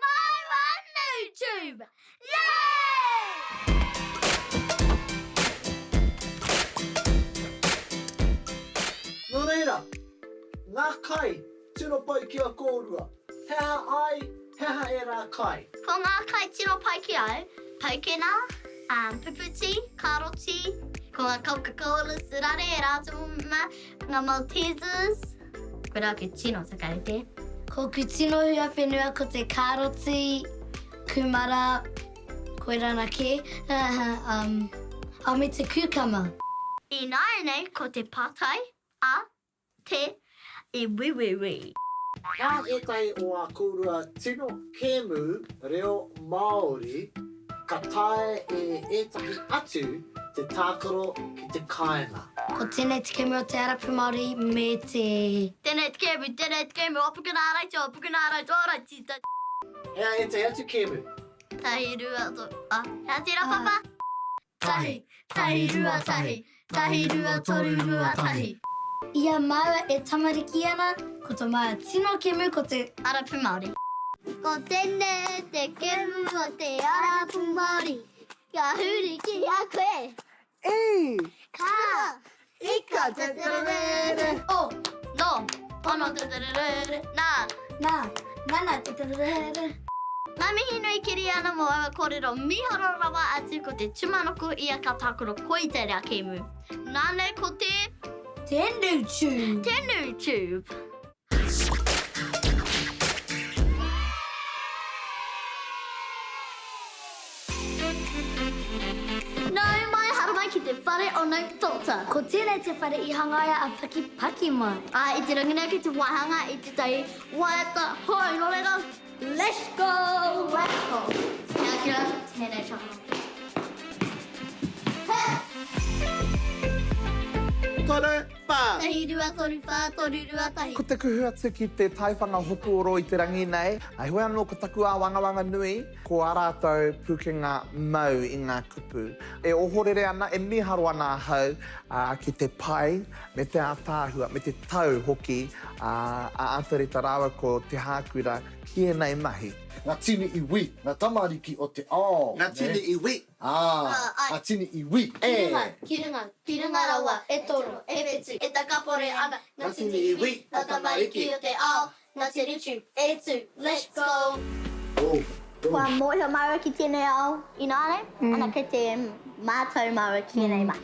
māua YouTube! Yay! Nō reira, ngā kai tino pai ki a kōrua, he aha ai, he aha ērā kai? Ko ngā kai tino pai ki au, paukena, um, puputi, karoti, ko ngā Coca-Cola, rare, ērā atu mā, ngā Maltesers. Koirā aku tino whakarite. Ko ku tino hua whenua ko te karoti, kumara, koira anake, um, oh, me te kukama. Ināianei ko te pātai a te iwiwiwi. Nā ētahi o ā kōrua tino kēmu reo Māori ka taea e ētahi atu te tākaro ki te kāinga. Ko tēnei te kēmu o te Arapu Māori me te. Tēnei te kēmu, tēnei te kēmu, o pukuna raiti, o pukuna raiti, o raiti, ta. He aha ētahi atu kēmu? Tahi, rua, to, a, he aha tērā, Papa? Tahi, tahi, rua, tahi, tahi, rua, toru, rua, tahi. I a māua e tamariki ana, ko to māua tino kemu ko te. Arapu Māori. Ko tēnei te kemu o te Arapu Māori, kia huri ki a koe. I! Ka! Ika te tererere. O! No! Ono te tererere. Nā! Nā! Nana te tererere. Ngā mihi nui Kiriana mō aua kōrero mīharo rawa atu ko te tūmanako ia ka tākaro koe i tērā kēmu. Nānei ko te. Te NewTube. Te NewTube. Nau mai, haramai ki te whare o Nau Tota. Ko tēnei te whare i hangaia a Paki Paki mai. Ā, i te rangi nei kei te waihanga i tētahi waiata hou, nō reira, let's go! Let's go! Tēnā kira, tēnei taha. Toru, wha. Tahi, rua, toru, wha, toru, rua, tahi. Ko te kuhu atu ki te taiwhanga hopuoro i te rangi nei, heoi anō ko taku āwangawanga nui, ko ā rātou pūkenga mau i ngā kupu. E ohorere ana, e mīharo ana ahau ki te pai me te ātaahua, me te tau hoki a Atareta rāua ko Te Hākura ki ēnei mahi. Nga tini iwi, nga tamariki o te ao. Nga tini iwi. Ā, nga tini iwi, e. Ki runga, ki runga, ki runga rawa, e toro, e whetu, e takapore ana, nga tini iwi, nga tamariki o te ao, nga tini e tu, let's go! Kua mōhio māua ki tēnei ao ināianei, ana kei te mātau māua ki ēnei mahi.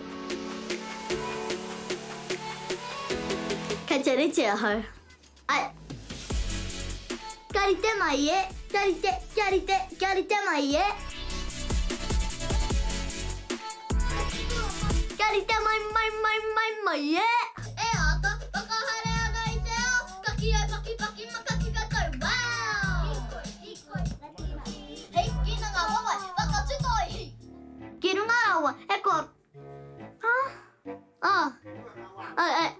Kei te rite ahau. Ai. Kia rite mai e, kia rite, kia rite, kia rite mai e. Kia rite mai, mai, mai, mai, mai e. E āta whakahaere ana i te ao, ka kī au pakipaki makaki ka tau, wow! Hīkoi, hīkoi, hīkina ngā wawae, whakatutoi, hi! Ki runga rawa, e kor. Ah, ah, ah, eh,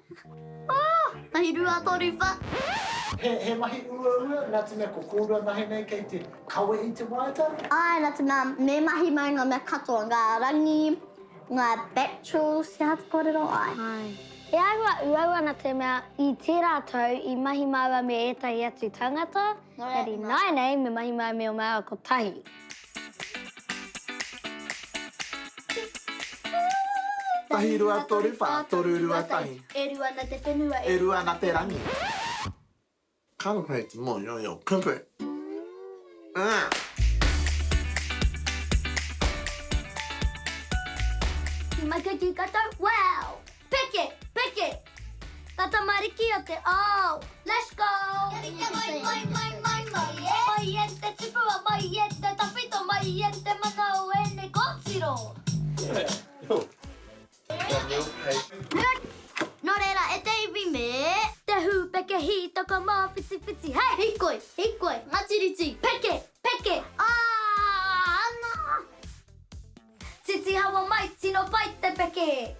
ah, tahi rua toru wha. He, he mahi uaua, nā te mea ko kōrua mahi nei kei te kawe i te waiata? Āe, nā te mea me mahi mai ngā mea katoa, ngā rangi, ngā backtrolls, he aha te kōrero, āe. Āe. E āhua uaua ana te mea i tērā tau i mahi māua me ētahi atu tangata, engari nāianei me mahi māua me ō māua kotahi. Tahi rua toru wha, toru rua tahi. E rua ana te whenua, e rua ana te rangi. Ka rawe te moioio kupu. Ah. Ki Makaki ka tau, wow! Peke! Peke! Nga tamariki o te ao! Let's go! Kia rite mai, mai, mai, mai, mai e! Mai e te tipua, mai e te tawhito, mai e te mana o ēnei kōtiro! Nō reira, e te iwi me. Te hūpeke hītaka māwhitiwhiti, hei! Hīkoi, hīkoi, ngā tiriti! Peke! Peke! Āna! Titi hawa mai, tino pai te peke!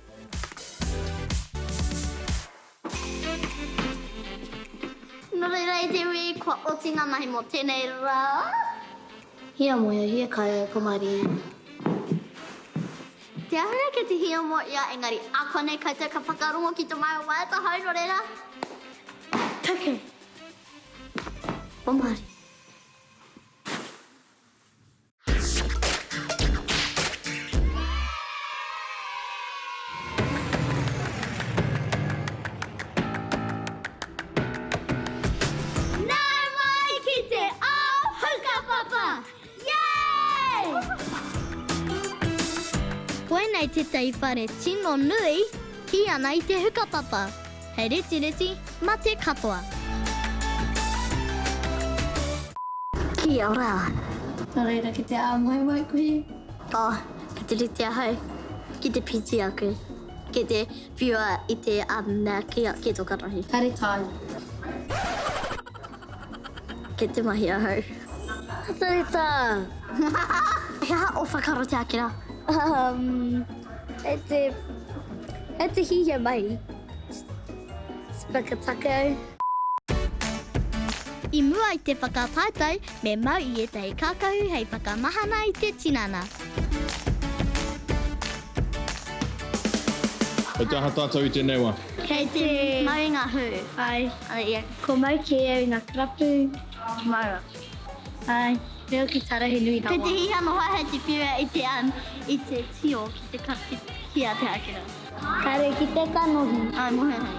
Nō reira e te iwi, kua oti ngā mahi mō tēnei rā. Hiamoe, hiakai au ko Maria. Te āhua kei te hiamoe ia, engari ākonei koutou ka whakarongo ki tō māua waiata hou, nō reira, peke! Ko Maria. Koinei tētahi whare tino nui, kī ana i te hukapapa, hei retireti ma te katoa. Kia ora. Nō reira ki te āmoemoe koe. Oh, ki te rite ahau, ki te piti aku, ki te whiua i te mea ki, ki tō kanohi. Kāre taea. Ki te mahi ahau. Tarita! He aha ō whakaaro te ake rā? Um, e te, e te hihia mahi. Whakataka au. I mua i te whakataetae, me mau i ētahi kākahu hei whakamahana i te tinana. Kei te aha tātou i tēnei wā? Kei te mau i ngā hū. Ai. Ko mau kē au i ngā karapu. Maua. Ai. Reo ki tara he nui rawa. Kei te hiha noa hei te whiua i te, um, i te tio ki te ki, ki a Te Akira. Kare ki te kanohi. Ai, mohe hei,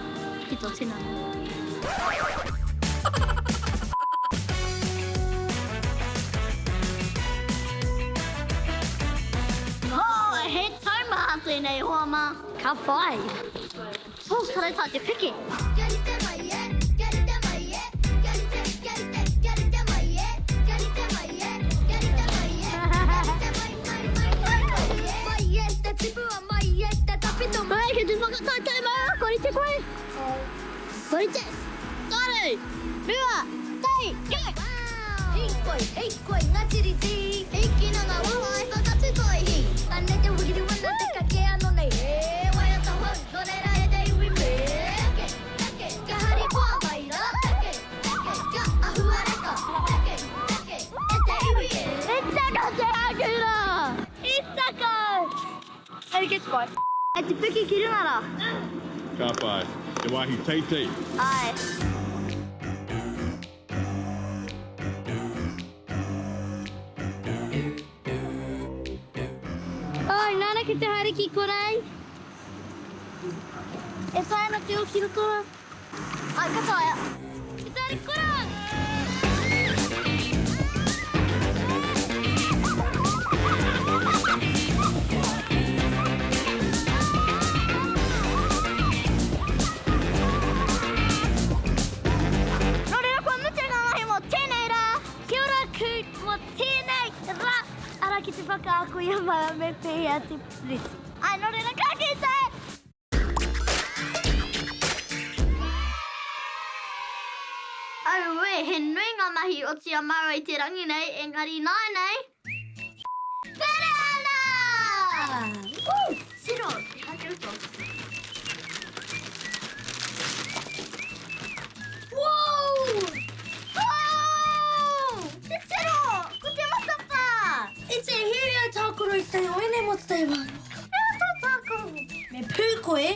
ki tō tinana. Oh, he taumaha tēnei hoa mā. Ka pai. Oh, ka rau tā te piki. Kia rite mai e, kia rite mai e, kia rite, kia rite, kia rite mai e, kia rite mai e, kia rite mai e, kia rite mai, mai, mai, mai, mai e. Mai e te tipua, mai e te tawhito. Hei, kei te whakataetae māua, kua rite koe? Kua rite? Toru, rua, tahi, go! Hīkoi, hīkoi, ngā tiriti. Hīkina ngā waha e whakatū toi. Anei te wiri wana te kake anō nei. He waiata hou, nō reira e te iwi me. Eke, eke, kia harikoa mai rā. Eke, eke, kia ahuareka. Eke, eke, e te iwi e. I taka te ākura! I taka! Hei, get pai. E te piki ki runga rā. Ka pai. Te wāhi teitei. Āe. Oi, nana ki te haere ki konei. E whai ana te o ki roto ra. Ai, ka taea. Ki te haere ki konā! Nō reira kua mutu ngā mahi mō tēnei rā. Kia ora Kurt mō tēnei rā. Ara ki te whakaako i a māua me pēhea te reti. Āe, nō reira ka kite! Auē, he nui ngā mahi oti a māua i te rangi nei, engari nāianei. Pere ana! Woo! Tiro, te hake uto. Woo! Woo! Te tiro! Ko te matapa! I te huri au tākaro i te oene mō te wā. He aha tō tākaro? Me pū koe.